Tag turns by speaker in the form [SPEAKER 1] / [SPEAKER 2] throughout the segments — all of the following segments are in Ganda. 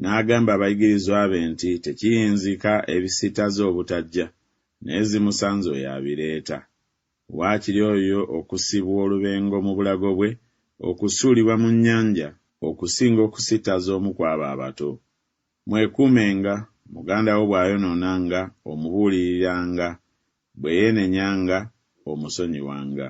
[SPEAKER 1] N'agamba abayigirizwa be nti, Tekiyinzika ebisittaza obutajja, naye zimusanze oyo abireeta. Waakiri oyo okusibwa olubengo mu bulago bwe, okusuulibwa mu nnyanja, okusinga okusittaza omu ku abo abato. Mwekuumenga, muganda wo bw'ayonoonanga, omubuuliriranga, bwe yeenenyanga, omusonyiwanga.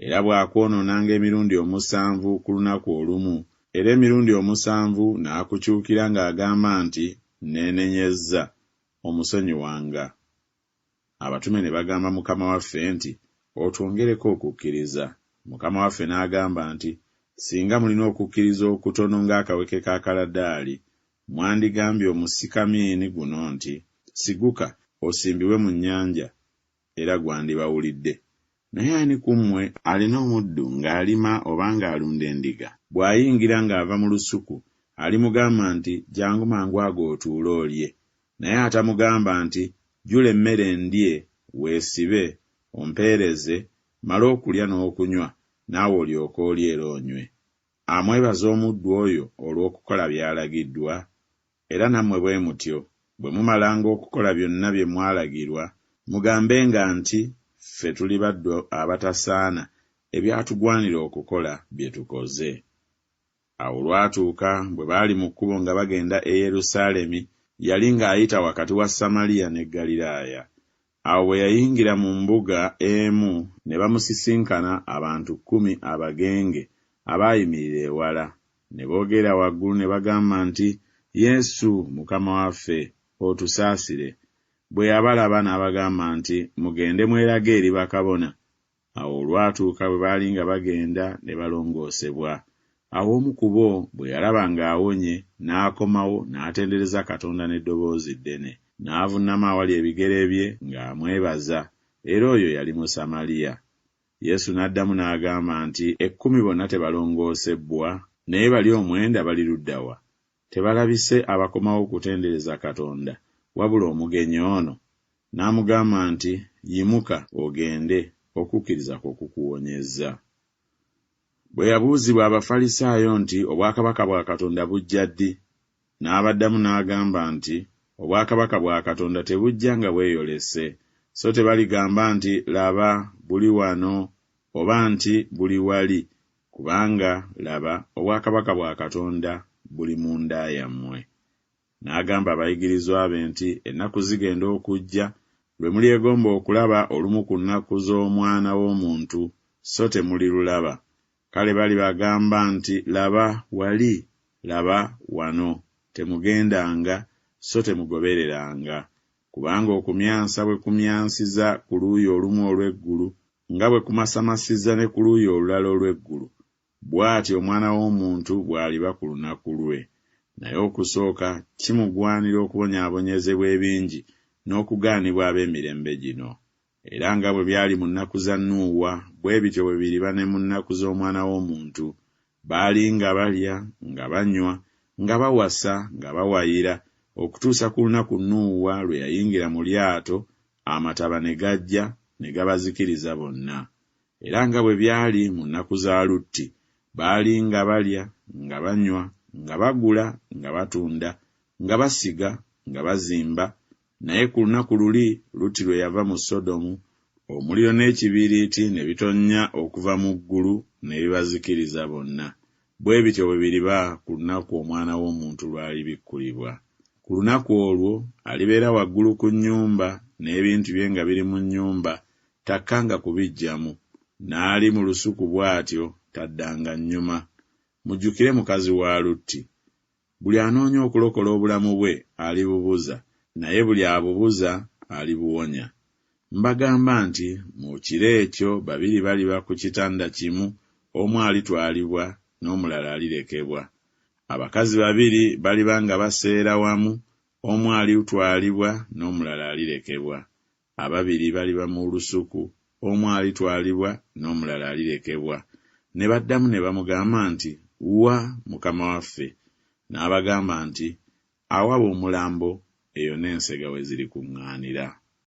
[SPEAKER 1] Era bw'akwonoonanga emirundi omusanvu ku lunaku olumu, era emirundi omusanvu n'akukyukira ng'agamba nti, Nneenenyezza, omusonyiwanga. Abatume ne bagamba Mukama waffe nti, Otwongereko okukkiriza. Mukama waffe n'agamba nti, Singa mulina okukkiriza okutono ng'akaweke ka kaladaali, mwandigambye omusikamiini guno nti, Siguka, osimbibwe mu nnyanja, era gwandibawulidde. Naye ani ku mmwe alina omuddu ng'alima oba ng'alunda endiga, bw'ayingira ng'ava mu lusuku, alimugamba nti, Jjangu mangu ago otuule olye? Naye atamugamba nti, Jjula emmere ndye, weesibe, ompeereze, mmale okulya n'okunywa, naawe olyoke olye era onywe? Amwebaza omuddu oyo olw'okukola by'alagiddwa? Era nammwe bwe mutyo, bwe mumalanga okukola byonna bye mwalagirwa, mugambenga nti, Ffe tuli baddu abatasaana, ebyatugwanira okukola bye tukoze. Awo olwatuuka bwe baali mu kkubo nga bagenda e Yerusaalemi, yali ng'ayita wakati wa Samaliya ne Ggaliraaya. Awo bwe yayingira mu mbuga emu ne bamusisinkana abantu kkumi abagenge, abaayimirira ewala. Ne boogerera waggulu ne bagamba nti, Yesu, Mukama waffe, otusaasire. Bwe yabalaba n'abagamba nti, Mugende mwerage eri bakabona. Awo olwatuuka bwe baali nga bagenda ne balongoosebwa. Awo omu ku bo bwe yalaba ng'awonye, n'akomawo, n'atendereza Katonda n'eddoboozi ddene, n'avunnama awali ebigere bye ng'amwebaza, era oyo yali Musamaliya. Yesu n'addamu n'agamba nti, Ekkumi bonna tebalongoosebbwa? Naye bali omwenda bali ludda wa? Tebalabise abakomawo okutendereza Katonda, wabula omugenyi ono? N'amugamba nti, Yimuka, ogende, okukkiriza kwo kukuwonyezza. Bwe yabuuzibwa Abafalisaayo nti Obwakabaka bwa Katonda bujja ddi? N'abaddamu n'agamba nti, Obwakabaka bwa Katonda tebujja nga bweyolese, so tebaligamba nti, Laba, buli wano, oba nti, Buli wali, kubanga, laba, obwakabaka bwa Katonda buli munda yammwe. N'agamba abayigirizwa be nti, Ennaku zigenda okujja, lwe mulyegomba okulaba olumu ku nnaku z'Omwana w'omuntu, so temulirulaba. Kale balibagamba nti, Laba, wali, laba, wano, temugendanga, so temugobereranga. Kubanga okumyansa bwe kumyansiza ku luuyi olumu olw'eggulu, nga bwe kumasamasiza ne ku luuyi olulala olw'eggulu, bw'atyo Omwana w'omuntu bw'aliba ku lunaku lwe. Naye okusooka kimugwanira okubonyaabonyezebwa ebingi n'okugaanibwa ab'emirembe gino. Era nga bwe byali mu nnaku za Nuuwa, bwe bityo bwe biriba ne mu nnaku z'Omwana w'omuntu. Baali nga balya, nga banywa, nga bawasa, nga bawayira, okutuusa ku lunaku Nuuwa lwe yayingira mu lyato, amataba ne gajja, ne gabazikiriza bonna. Era nga bwe byali mu nnaku za Lutti, baali nga balya, nga banywa, nga bagula, nga batunda, nga basiga, nga bazimba, naye ku lunaku luli Lutti lwe yava mu Sodomu, omuliro n'ekibiriiti ne bitonnya okuva mu ggulu ne bibazikiriza bonna. Bwe bityo bwe biriba ku lunaku Omwana w'omuntu lw'alibikkulibwa. Ku lunaku olwo alibeera waggulu ku nnyumba, n'ebintu bye nga biri mu nnyumba, takkanga kubiggyamu, n'ali mu lusuku bw'atyo taddanga nnyuma. Mujjukire mukazi wa Lutti. Buli anoonya okulokola obulamu bwe alibubuza, naye buli abubuza alibuwonya. Mbagamba nti mu kiro ekyo babiri baliba ku kitanda kimu, omu alitwalibwa, n'omulala alirekebwa. Abakazi babiri baliba nga baseera wamu, omu alitwalibwa n'omulala alirekebwa. Ababiri baliba mu lusuku, omu alitwalibwa n'omulala alirekebwa. Ne baddamu ne bamugamba nti, Wa, Mukama waffe? N'abagamba nti, Awaba omulambo, eyo n'ensega we zirikuŋŋaanira.